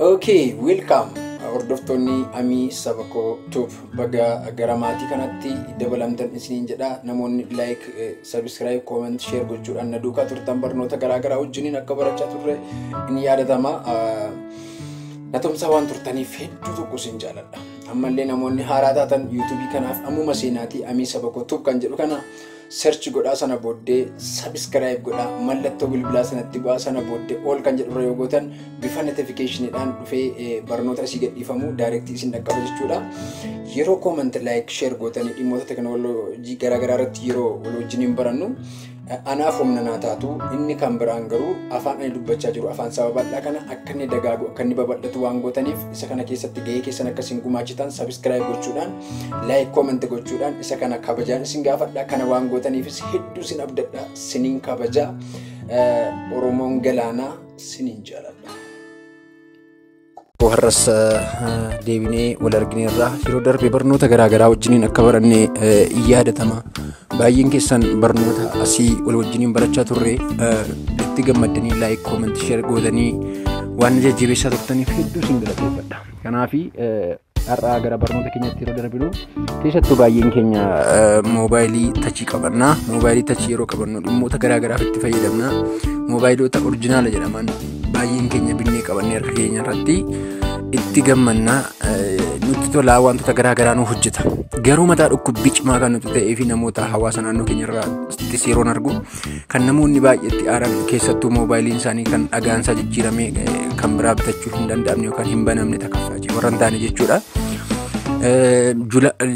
Okay, welcome. Hordoftoonni Amii Saba Koo Tube, baga gara maatii kanatti dabalamtan isiniin jedha. Namoonni like, subscribe, comment, share gochuudhaan na duukaa turtan, barnoota garaa garaa wajjiniin akka barachaa turre ni yaadatama. Na tumsaa waan turtaniif hedduu tokko isin jaaladha. Ammallee namoonni haaraa taatan YouTubeii kanaaf ammuma seenaatii Amii Saba Koo Tube kan jedhu kana search godhaa, sana booddee subscribe godhaa, mallattoo bilbilaa sanatti bu'aa, sana booddee all kan jedhurra yoo gootan bifa notificationiidhaan dhufee barnoota asii gadhiifamu directii isin dhaqqaba jechuudha. Yeroo comment, like, share gootanii dhimmoota teekinooloojii garaagaraa irratti yeroo wal wajjiniin barannu anaaf humna naa taatu. Inni kan biraan garuu afaan ani dubbachaa jiru, afaan saba bal'aa kana akka inni dagaagu, akka inni babal'atu waan gootaniif, isa kana keessatti gahee keessan akka isin gumaachitan subscribe gochuudhaan, like, comment gochuudhaan isa kana kabajaan isin gaafadha. Kana waan gootaniifis hedduu isin abdadha, sinin kabajaa. Oromoon galaanaa, sinin jaaladha. Har'as deebinee wal argineerra. Yeroo darbe barnoota garaagaraa wajjiniin akka baranne yaadatama. Baay'een keessan barnoota asii wal wajjiniin barachaa turre itti gammaddanii like, comment, share gootanii waan jajjabeessaa turtaniif hedduu isin galateeffadha. Kanaafi har'aa gara barnoota keenyatti yeroo darbinu, keessattuu baay'een keenya moobaayilii touchii qabanna. Moobaayilii touchii yeroo qabannu dhimmoota garaagaraaf itti fayyadamna. Moobaayilota original jedhaman baay'een keenya binnee qabannee harka keenya irratti itti gammannaa, nutti tolaa, wantoota garaagaraa nu hojjeta. Garuu mataa dhukkubbii cimaa kan nuti ta'ee fi namoota hawaasa naannoo keenya irraa yeroon argu kan namoonni baay'eetti aaran, keessattuu moobaayiliin isaanii kan dhagaan isaa jijjiiramee kan biraa bitachuu hin danda'amne yookaan hin banamne takkaffaa warra hin taane jechuudha.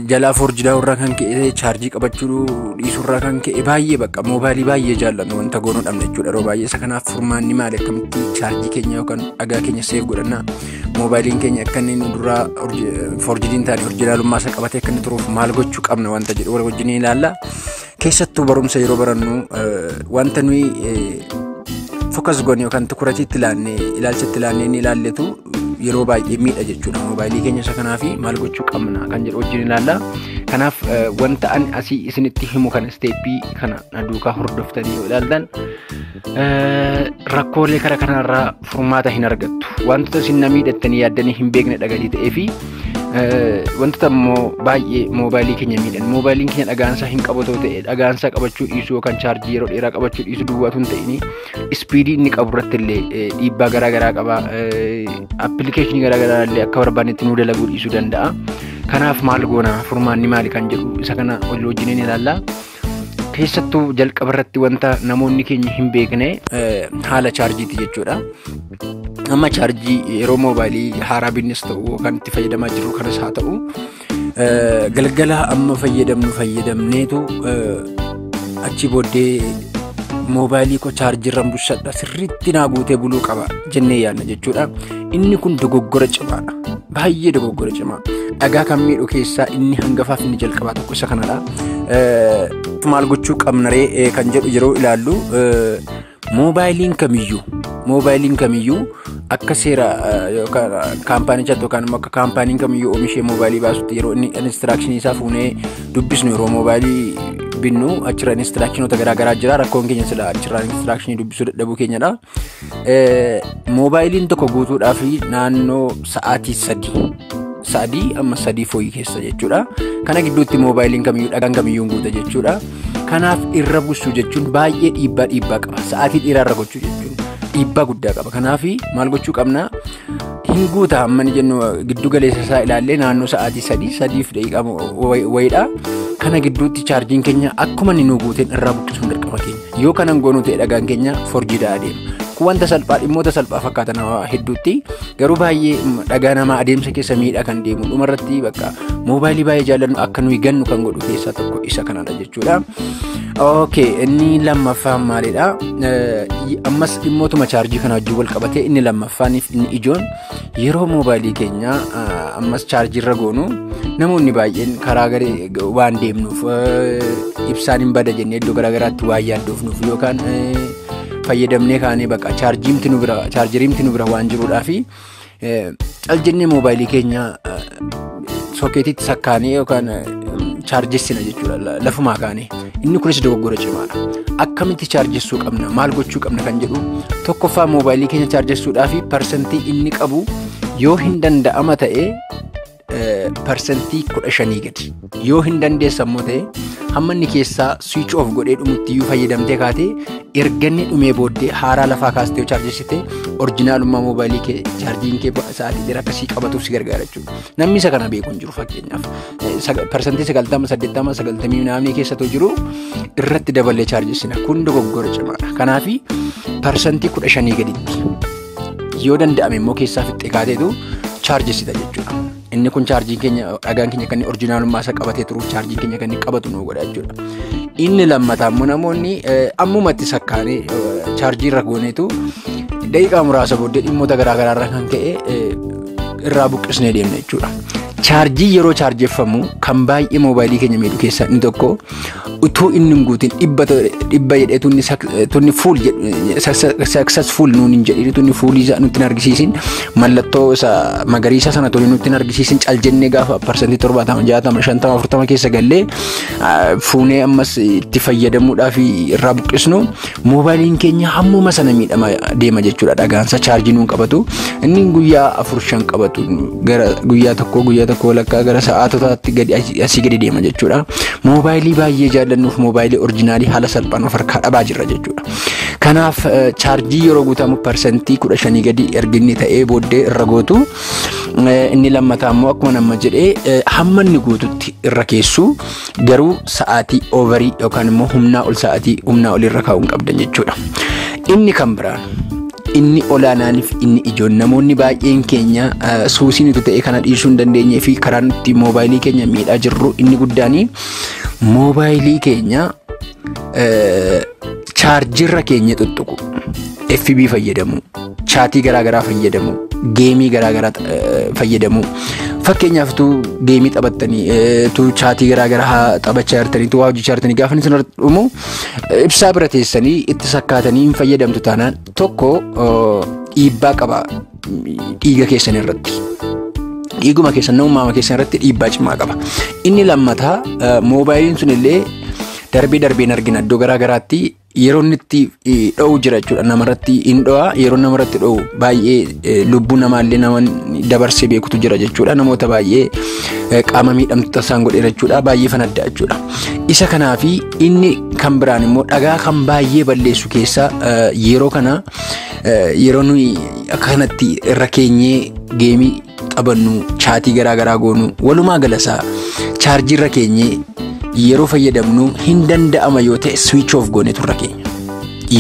Jalaa forged irraa kan ka'e, chaarjii qabachuu dhiisuurraa kan ka'e, baay'ee bakka moobaayilii baay'ee jaallannu wanta goonuu dhabne jechuudha yeroo baay'ee. Isa kanaaf furmaanni maali? Akkamitti chaarjii keenya yookaan dhagaa keenya save godhanna? Moobaayiliin keenya akka inni nu duraa forged hin taane, originalummaa isaa qabatee akka inni turuuf maal gochuu qabna wanta jedhu wal wajjin ilaalla. Keessattuu barumsa yeroo barannu wanta nuyi focus goone yookaan tukuratiitti ilaanne, ilaalcha itti ilaannee inni ilaalletu yeroo baay'ee miidha jechuudha. Moobaayilii keenya isa kanaa fi maal gochuu qabna kan jedhu wajjin ilaalla. Kanaaf wanta ani asii isinitti himu kana, steppii kana na duukaa hordoftanii yoo ilaaltan, rakkoolee kara kanarraa furmaata hin argattu. Wantoota isin na miidhattanii yaaddanii hin beekne dhagatii ta'ee fi wantoota immoo baay'ee moobaayilii keenya miidhan. Moobaayiliin keenya dhagaansaa hin qabatu ta'e, dhagaansaa qabachuu dhiisuu yookaan chaarjii yeroo dheeraa qabachuu dhiisuu duwwaatu hin ta'in, speedii inni qabu irratti illee dhiibbaa garaa garaa qaba. Applicationii garaa garaa illee akka barbaannetti nuu dalaguu dhiisuu danda'a. Kanaaf maal goona, furmaanni maali kan jedhu isa kana wal wajjiniin ilaalla. Keessattuu jalqaba irratti wanta namoonni keenya hin beekne haala chaarjiiti jechuudha. Amma chaarjii yeroo moobaayilii haaraa binnes ta'u yookaan itti fayyadamaa jirru kanas haa ta'u, galgala amma fayyadamnu fayyadamneetu achi booddee moobaayilii koo chaarjiirraan bussadha, sirriitti naa guutee buluu qaba jennee yaadna jechuudha. Inni kun dogoggora cimaadha. Baay'ee dogoggora cimaa. Dhagaa kan miidhu keessaa inni hangafaaf inni jalqabaa tokko isa kanadha. Maal gochuu qabna ree kan jedhu yeroo ilaallu, moobaayiliin kamiyyuu akka seera yookaan kaampaanichaatti yookaan immoo akka kaampaaniin kamiyyuu oomishee moobaayilii baasutti, yeroo inni instructionii isaa fuunee dubbisnu, yeroo moobaayilii binnu achirra instructionoota garaagaraa jira. Rakkoon keenya sila achirraa instructionii dubbisuu dadhabuu keenyadha. Moobaayiliin tokko guutuudhaaf naannoo sa'aatii 3 amma 3 fooyyii keessa jechuudha. Kana gidduutti moobaayiliin kamiyyuu dhagaan kamiyyuu guuta jechuudha. Kanaaf irra busuu jechuun baay'ee dhiibbaa qaba. Sa'aatii dheeraa irra gochuu jechuun dhiibbaa guddaa qaba. Kanaaf maal gochuu qabna? Hin guuta amma ni jennu giddu galeessa isaa ilaallee naannoo sa'aatii 3, 3 fi daqiiqaa wayiidha. Kana gidduutti chaarjiin keenya akkuma inni nu guuteen irraa buqqisuun dirqama keenya. Yoo kanan goonuu ta'e dhagaan keenya forged adeema. Kun wanta salphaa, dhimmoota salphaa fakkaatan hedduutti garuu baay'ee dhagaa namaa adeemsa keessa miidhaa kan deemu, dhumarratti bakka moobaayilii baay'ee jaallannu akka nuyi gannu kan godhu keessaa tokko isa kanadha jechuudha. Okay, inni lammaffaan maalidha? Ammas dhimmootuma chaarjii kana wajjin wal qabatee inni lammaffaaniif inni ijoon, yeroo moobaayilii keenya ammas chaarjiirra goonu, namoonni baay'een karaa garee waan deemnuuf ibsaan hin bada jennee iddoo garaagaraatti waan yaaddoofnuuf, yookaan fayyadamnee kaanee bakka chaarjeriimti nu bira waan jiruudhaa fi cal jennee moobaayilii keenya sookeetiitti sakkaanee yookaan chaarjessina jechuudha lafumaa kaanee. Inni kunis dogoggora cimaadha. Akkamitti chaarjessuu qabna, maal gochuu qabna kan jedhu, tokkoffaa moobaayilii keenya chaarjessuudhaa fi parsantii inni qabu Yoo hin danda'ama ta'e 15% gadi. Yoo hin dandeessan immoo ta'e hamma inni keessaa switch off godhee dhumutti iyyuu fayyadamtee kaatee erga inni dhumee booddee haaraa lafaa kaastee yoo chaarjessite originaalummaa moobaayilii kee chaarjiin kee sa'aatii dheeraa akkasii qabatuuf si gargaara jechuudha. Namni isa kana beeku hin jiru fakkeenyaaf. 90%, 80, 90 namni keessattuu jiru irratti daballee chaarjessina. Kun dogoggora cimaadha. Kanaafi 15% gaditti yoo danda'ame immoo keessaa fixxee kaateetu chaarjessita jechuudha. Inni kun chaarjiin keenya dhagaan keenya kan originaalummaa isaa qabatee turuuf chaarjiin keenya kan inni qabatu nu godha jechuudha. Inni lammataa immoo namoonni ammumatti sakkaanee chaarjii irra gooneetu daqiiqaa muraasa booddee dhimmoota garaa garaa irraa kan ka'e irraa buqqisnee deemna jechuudha. Chaarjii yeroo chaarjeffamu kan baay'ee moobaayilii keenya miidhu keessaa inni tokko utuu inni hin guutin 100 jedhee tunni full successful nuun hin jedhin tunni fuulii isaa nutti hin argisiisin mallattoo isa magariisa sana tuni nutti hin argisiisin cal jennee gaafa 70%, 60, 50, 40 keessa gallee fuunee ammas itti fayyadamuudhaaf irraa buqqisnu moobaayiliin keenya hammuma sana miidhama deema jechuudha. Dhagaansa chaarjii nuun qabatu inni guyyaa 4-5 qabatu gara guyyaa tokko guyyaa tokko walakkaa gara sa'aatotaatti gadi asii gadi deema jechuudha. Moobaayilii baay'ee jaallannuuf moobaayilii originaalii haala salphaan of harkaa dhabaa jirra jechuudha. Kanaaf chaarjii yeroo guutamu 15% gadi erga inni ta'ee booddee irra gootu. Inni lammataa immoo akkuma nama jedhee hamma inni guututti irra keessu garuu sa'aatii overii yookaan immoo humnaa ol sa'aatii humnaa ol irra kaa'uu hin qabdan jechuudha. Inni kan biraan inni olaanaaniif inni ijoon namoonni baay'een keenya suusiin itti ta'e kana dhiisuu hin dandeenyee fi karaan itti moobaayilii keenya miidhaa jirru inni guddaanii moobaayilii keenya chaarjirra keenya tuttuqu, FB fayyadamu, chaatii garaagaraa fayyadamu, geemii garaagaraa fayyadamu. Fakkeenyaaf tu geemii taphattanii tu chaatii garaagaraa taphachaa jirtanii tu waa hojjechaa jirtanii gaafa inni irratti dhumu ibsaa bira teessanii itti sakkaatanii hin fayyadamtu taanaan tokko dhiibbaa qaba dhiiga keessan irratti. Dhiiguma keessan namummaa keessan irratti dhiibbaa cimaa qaba. Inni lammataa moobaayiliin sun illee darbee darbeen argina iddoo garaagaraatti yeroo inni itti dho'u jira jechuudha. Namarratti hin dho'a yeroo namarratti dho'u baay'ee lubbuu namaallee nama dabarsee beekutu jira jechuudha. Namoota baay'ee qaama miidhamtoota isaan godheera jechuudha. Baay'ee fanadda jechuudha. Isa kanaafi inni kan biraan immoo dhagaa kan baay'ee balleessu keessaa yeroo kana yeroo nuyi akka kanatti irra keenyee geemii taphannu chaatii garaagaraa goonu walumaa galasaa chaarjii irra keenyee yeroo fayyadamnu hin danda'ama yoo ta'e switch off goone turra keenya.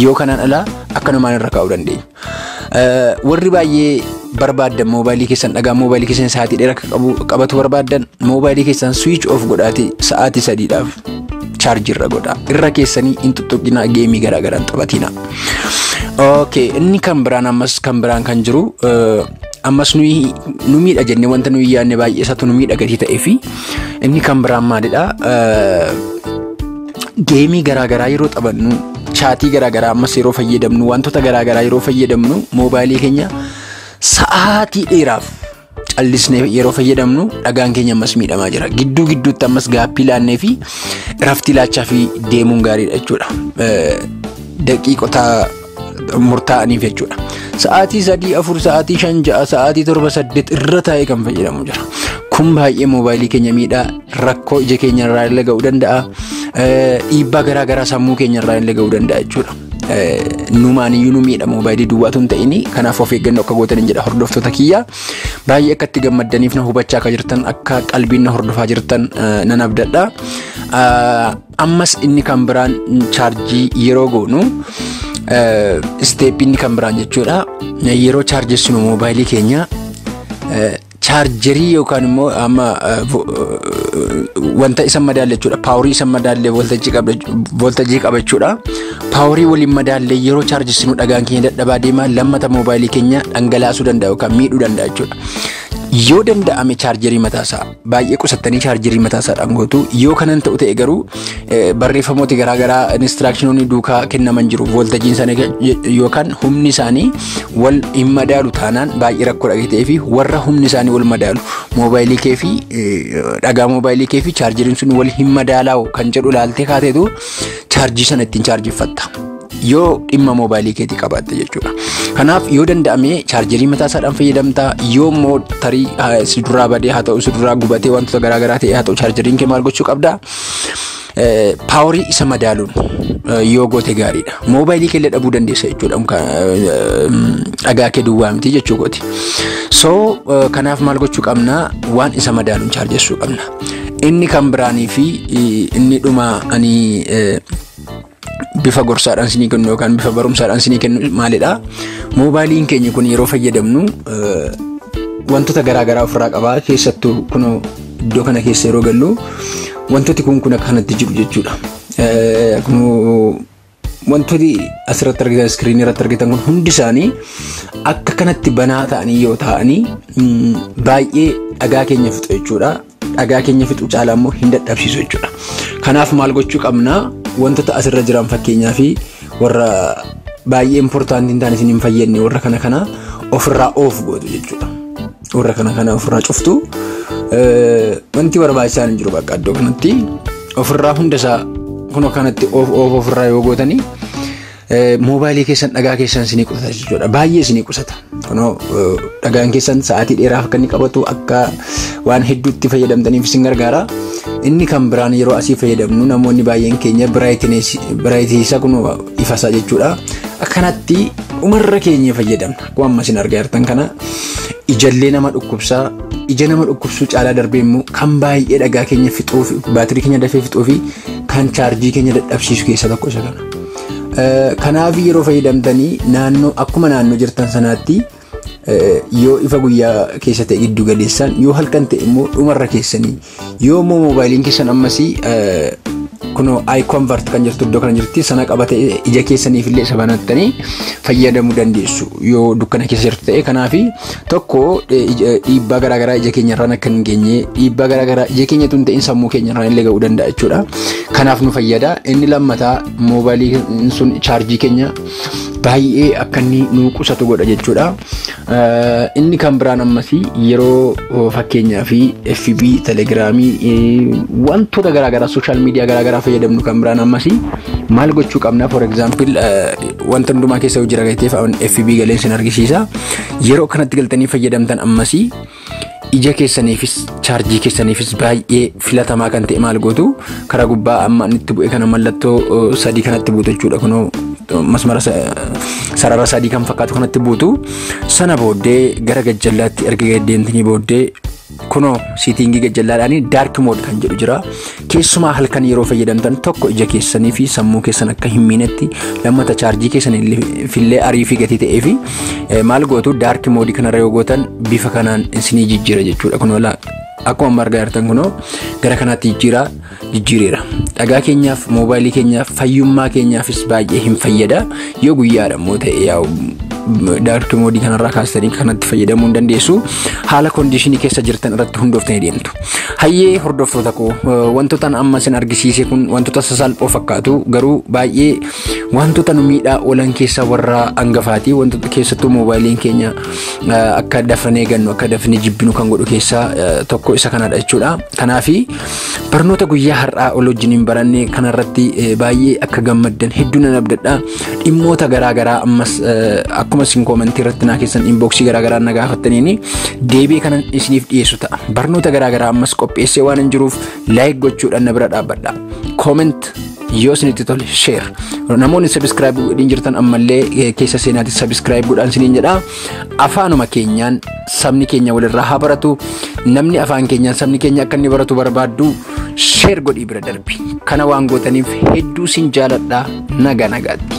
Yoo kanaan alaa akkanumaan irra kaa'uu dandeenya. Warri baay'ee barbaaddan moobaayilii keessan dhagaa moobaayilii keessan sa'aatii dheeraa akka qabatu barbaaddan moobaayilii keessan switch off godhaati sa'aatii 3dhaaf chaarjii irra godhaa. Irra keessanii hin tuttuqinaa geemii garaagaraa hin taphatinaa. Okay, inni kan biraan ammas kan biraan kan jiru ammas nuyi nu miidha jennee wanta nuyi yaadne baay'ee isaatu nu miidha gatii ta'ee fi inni kan biraan maalidha? Geemii garaagaraa yeroo taphannu chaatii garaagaraa ammas yeroo fayyadamnu wantoota garaagaraa yeroo fayyadamnu moobaayilii keenya sa'aatii dheeraaf callisnee yeroo fayyadamnu dhagaan keenya ammas miidhamaa jira. Gidduu gidduutti ammas gaappii laannee fi raftii laachaa fi deemuun gaariidha jechuudha. Daqiiqota murtaa'aniif jechuudha. Sa'aatii 3, 4, sa'aatii 5, 6, sa'aatii 7, 8 irra taa'ee kan fayyadamu jira. Kun baay'ee moobaayilii keenya miidhaa rakkoo ija keenya irraa illee ga'uu danda'a. Dhiibbaa garaagaraa sammuu keenya irraa illee ga'uu danda'a jechuudha. Numaan iyyuu nu miidha moobaayilii duwwaatu hin ta'ini kanaaf of eeggannoo akka gootan hin jedha hordoftoota kiyya. Baay'ee akka itti gammaddaniif na hubachaa akka jirtan akka qalbiin na hordofaa jirtan nan abdadha. Ammas inni kan biraan chaarjii yeroo goonu isteeppii inni kan biraan jechuudha. Yeroo chaarjessinu moobaayilii keenya chaarjerii yookaan immoo amma wanta isa madaalle jechuudha. Paaworii isa madaalle vooltajii qaba jechuudha. Paaworii waliin madaalle yeroo chaarjessinu dhagaan keenya dadhabaa deema lammata moobaayilii keenya dhangalaasuu danda'a yookaan miidhuu danda'a jechuudha. Yoo danda'ame chaarjerii mataasaa baay'ee qusattanii chaarjerii mataasaadhaan gootu yoo kanan ta'u ta'e garuu barreeffamooti garaagaraa inistiraakshinoonni duukaa kennaman jiru vooltajiin isaanii yookaan humni isaanii wal hin madaalu taanaan baay'ee rakkoo dhagee ta'ee fi warra humni isaanii wal madaalu moobaayilii kee fi dhagaa moobaayilii kee fi chaarjeriin sun wal hin madaalaa'u kan jedhu ilaaltee kaateetu chaarjii sana ittiin chaarjeffatta. Yoo dhimma moobaayilii keetii qabaatte jechuudha. Kanaaf yoo danda'ame chaarjerii mataa isaadhaan fayyadamta. Yoo immoo tarii si duraa badee haa ta'u, si duraa gubatee, wantoota garaagaraa ta'e haa ta'u, chaarjeriin kee maal gochuu qabda? Paawarii isa madaaluun yoo goote gaariidha. Moobaayilii kee illee dhabuu dandeessa jechuudha. Dhagaa kee duwwaa miti jechuu gooti. So kanaaf maal gochuu qabna? Waan isa madaaluun chaarjessuu qabna. Inni kan biraanii fi inni dhuma ani bifa gorsaadhaan sinii kennu yookaan bifa barumsaadhaan sinii kennu maalidha? Moobaayiliin keenya kun yeroo fayyadamnu wantoota garaagaraa ofirraa qaba. Keessattuu kunoo iddoo kana keessa yeroo gallu wantooti kun akkanatti jiru jechuudha. Wantooti asirratti argitan, iskiriinii irratti argitan kun hundi isaanii akka kanatti banaa ta'anii yoo ta'anii baay'ee dhagaa keenya fixu jechuudha. Dhagaa keenya fixu caalaa immoo hin dadhabsiisu jechuudha. Kanaaf maal gochuu qabna? Wantoota asirra jiran, fakkeenyaa fi warra baay'ee important hin taane, isin hin fayyadne, warra kana ofirraa off gootu jechuudha. Warra kana ofirraa cuftu. Wanti barbaachisaan hin jiru bakka iddoo kanatti ofirraa hundasaa kunoo kanatti off off ofirraa yoo gootanii moobaayilii keessan dhagaa keessan isinii qusata jechuudha. Baay'ee isinii qusata. Kunoo dhagaan keessan sa'aatii dheeraaf akka inni qabatu, akka waan hedduutti fayyadamtaniif isin gargaara. Inni kan biraan yeroo asii fayyadamnu namoonni baay'een keenya brightness isaa, kunoo ifasaa jechuudha. Akkanatti dhumarra keenya fayyadamna. Akkuma amma isin argaa jirtan kana ijallee nama dhukkubsaa, ija nama dhukkubsuu caalaa darbee immoo kan baay'ee dhagaa keenya fixuu fi baatirii keenya dafee fixuu fi kan chaarjii keenya dadhabsiisu keessaa tokko isa kana. Kanaaf yeroo fayyadamtanii naannoo akkuma naannoo jirtan sanaatti yoo ifa guyyaa keessa ta'e giddu galeessaan, yoo halkan ta'e immoo dhumarra keessanii, yoo immoo moobaayiliin keessan ammasii kunoo eye comfort kan jirtu iddoo kana jirti, sana qabate ija keessaniif illee isa banattanii fayyadamuu dandeessu yoo dukkana keessa jirtu ta'e. Kanaafi tokko dhiibbaa garaagaraa ija keenyarraan akka hin geenye, dhiibbaa garaagaraa ija keenya tun ta'in sammuu keenyarraan illee ga'uu danda'a jechuudha. Kanaaf nu fayyada. Inni lammataa moobaayiliin sun chaarjii keenya baay'ee akka inni nu qusatu godha jechuudha. Inni kan biraan ammasii yeroo fakkeenyaa fi FB, Telegiraamii, wantoota garaagaraa, social media garaagaraa fayyadamnu kan biraan ammasii maal gochuu qabna? For example, wanta hundumaa keessa jira gateef FB galeen sin argisiisa. Yeroo kanatti galtanii fayyadamtan ammasii ija keessaniifis chaarjii keessaniifis baay'ee filatamaa kan ta'e maal gootu? Karaa gubbaa amma itti bu'e kana mallattoo sadii kanatti buutu jechuudha. Kunoo masmara sarara sadii kan fakkaatu kanatti buutu. Sana booddee gara gajjallaatti erga deemtanii booddee kunoo setting gajjallaadhaan dark mode kan jedhu jira. Keessumaa halkan yeroo fayyadamtan tokko ija keessanii fi sammuu keessan akka hin miinetti, lammata chaarjii keessan fillee arii fi gatii ta'ee fi maal gootu? Dark mode kanarra yoo gootan bifa kanaan isinii jijjiira jechuudha. Kunoo akkuma amma argaa jirtan kunoo gara kanaatti jijjiiraa jijjiireera. Dhagaa keenyaaf, moobaayilii keenyaaf, fayyummaa keenyaafis baay'ee hin fayyada. Yoo guyyaadha immoo ta'e yaa'u dark mode kanarraa kaastanii kanatti fayyadamuu hin dandeessu. Haala condition keessa jirtan irratti hundooftanii deemtu. Hayyee hordoftoota koo, wantoota amma isin argisiise kun wantoota sasalphoo fakkaatu, garuu baay'ee wantoota nu miidhaa oolan keessaa warra hangafaati. Wantoota keessattuu moobaayiliin keenya akka dafnee gannu, akka dafnee jibbinu kan godhu keessaa tokko isa kanadha jechuudha. Kanaafi barnoota guyyaa har'aa ol wajjin hin baranne kanarratti baay'ee akka gammaddan hedduu nan abdadha. Dhimmoota garaagaraa ammas akkuma isin comment irratti naa keessan, inbox garaagaraa na gaafattaniini deebii kanan isiniif dhiyeessu ta'a. Barnoota garaagaraa ammas qopheessee waan hin jiruuf like gochuudhaan na bira dhaabbadha. Comment yoo isinitti tole, share. Namoonni subscribe godhin jirtan ammallee keessa seenaatti subscribe godhaan isiniin jedha. Afaanuma keenyaan sabni keenya walirraa haa baratu. Namni afaan keenyaan sabni keenya akka inni baratu barbaaddu share godhii bira darbi. Kana waan gootaniif hedduu sin jaaladha. Nagaa nagaatti.